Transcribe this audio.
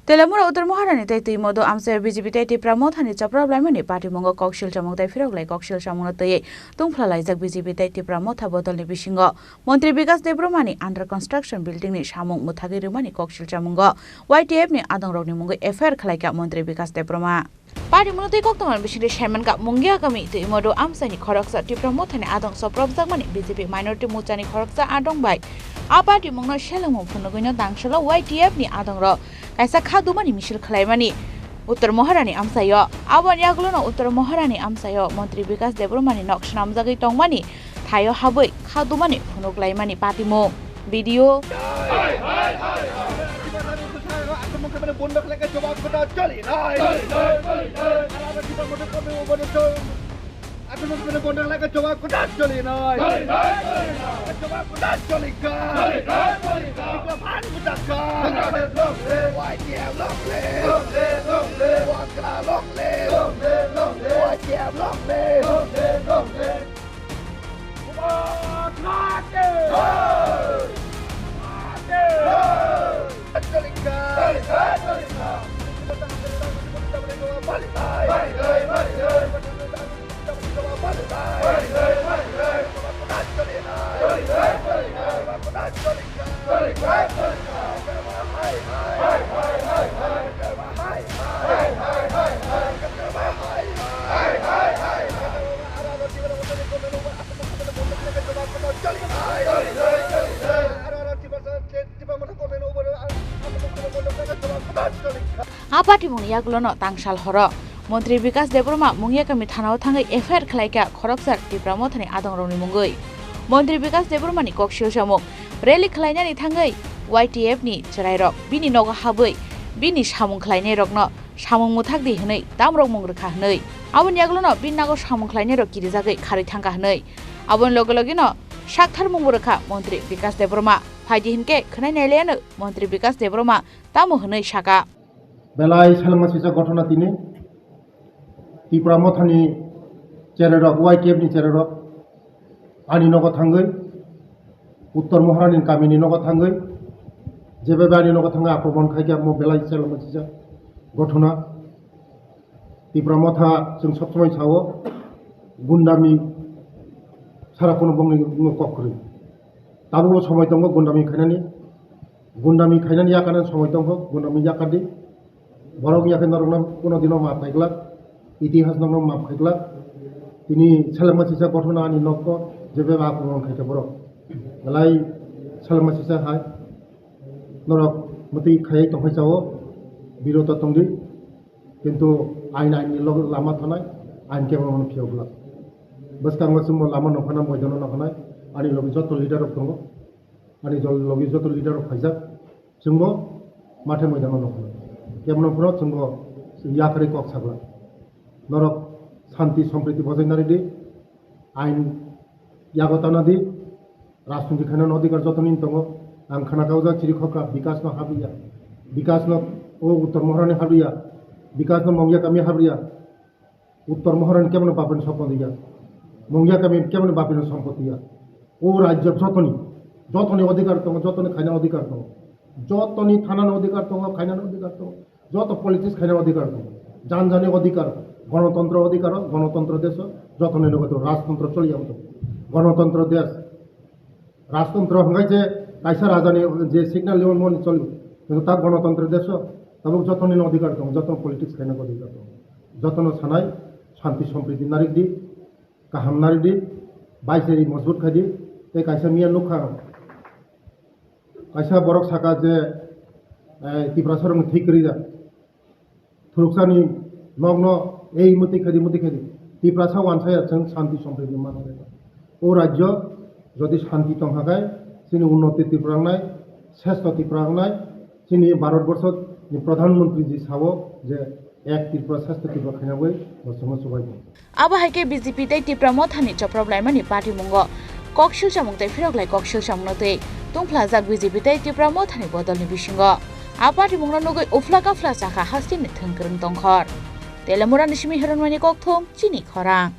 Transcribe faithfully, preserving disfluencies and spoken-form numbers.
Telemura Uttar Moharani tei Twimodo amchaio B J P tei Tipra Mothani chopra blaimani patimungo koksil chamung tei phirok lai koksil chamungno twiwi tungphla laijak B J P tei Tipra Motha bodolni bisingo Montri Bikas Debbarmani under construction building ni samung mwthagwi rwmani koksil chamungo Y T F ni adongrokni mungwi F I R khlaikha Montri Bikas Debbarma. Party mungno tei koktwmani bisingtwi saimankha, Mungia kami Twimodo amchaini khoroksa Tipra Mothani adong chopropjakmani B J P minority mochani khoroksa adong bai a party mungno selengmung phunugwino tangsalo Y T F ni adongrok kaisa kha dumani misil khlaimani Uttar Moharani amchaio. Aboni yagulono Uttar Moharani amchaio Montri Bikas Debbarmani nok swnamjagwi tongmani thaio habwi kha dumani phunuk laimani patimung. Video. আক্রমণ করবে বন্ধ রাখলে জবাব কোটা চলি নাই। আক্রমণ করবে বন্ধ রাখলে জবাব কোটা চলি নাই। জবাব কোটা চলি গা। ভান কোটা গা। YTF long live. ওয়াকরা long live. YTF long live. A patimungni yagulono tangsal horo Montri Bikas Debbarma Mungia kami thanao thangwi F I R khlaikha khoroksa Tipra Mothani adongrokni mungwi. Montri Bikas Debbarmani kok silsamung rally khlainani thangwi Y T F ni chwrairok bini nogo habwi bini samung khlainairokno samung mwthak di hwnwi tamrok mung rwkha hwnwi. Aboni yagulono bini nogo samung khlainairok kirijagwi kharwi thangkha hwnwi. Aboni loge logeno saktharmungbo rwkha Montri Bikas Debbarma. Phaidi hinkhe khwnai nailaiano Montri Bikas Debbarma tamo hwnwi saka. Belai selengma sijak gothona tini Tipra Mothani chererok, Y T F ni chererok ani nogo thangwi, Uttor Moharani kamini nogo thangwi, jebe ani nogo thangwi akromon khaikha, mo belai selengma sijak gothona. Tipra Motha chwng sob somoi sao, gundami sara kuno bongni kok kwrwi. Tabukbo somoi tongo gundami khainani. Gundami khainani yakarnani somoi tongkho, gundami yakardi. Borok yakhe norokno kuno dino maaf khaiglak, itihas norokno maaf khaiglak. Tini selengma sijak gothona ani nokko jebe akromon khaikha borok. Belai selengma sijak hai. Norok mwtwi khaiwi tongphai chao, biroto tongdi. Kintu ain, ain ni log-, lama thanai, ain kebo mano phiyok glak. Bwskango chwngbo lama nokhanai, moidano nokhanai, ani logi joto leader rok tongo. Ani jol-, logi joto leader rok phaijak, chwngbo mathe moidano nokhanai. Kebono phano chwngbo yakarwi kok saglak. Norok shanti sompriti bojai naridi, ain yago tana di, rajniti khainani odhikar jotoni tongo. Ang khana kaujak chiri khokra, Bikasno habriya, Bikasno o Uttor Moharani habriya, Bikasno Mongya kami habriya. Uttor Moharani kebono bapini sompoti ya, Mongya kami kebono bapini sompoti ya. O rajyo jotoni, jotoni odhikar tongo, jotoni khainani odhikar tongo, jotoni thanani odhikar tongo, khainani odhikar tongo, joto politics khainani odhikar tongo, jan jani odhikar, gonotontro odhikar, gonotontro deso jotoni nogo tongo, rajtontro choli ya tongo, gonotontro desh. Rajtontro hwnkhe je kaisa rajani je signal limon moni choli, kintu ta gonotontro deso tabuk jotoni no odhikar tongo, jotono politics khaina odhikar tongo, jotono sanai shanti sompriti narikdi, kaham narikdi, baiseri mojbut khaidi. Tei kaisa miya nukha, kaisa borok saka je, eh, Tiprasa rokni thik kwrwi ya. Thwrwksani nokno ei mwtwi khaidi, mwtwi khaidi. Tiprasa wansaya chwng shanti sompriti manna. O rajyo jodi shanti tongkha khe chini unnoti Tripura wngnai, sresto Tripura wngnai, chini Bharat Borsho ni Pradhan Mantri ji sao je ek Tripura sresto Tripura khaina bai bo chwngno chubai tong. Abo hai khe B J P tei Tipra Mothani choprophlaimani patimungo koksil chamung tei phirok lai koksil chamungno twi tungphlajak B J P tei Tipra Mothani bodolni bisingo. A patimungno nugwi uphla kaphla chakha hasteni thwng kwrwng tongkhor. Telemurani simi Hiranmani kokthum chini khorang.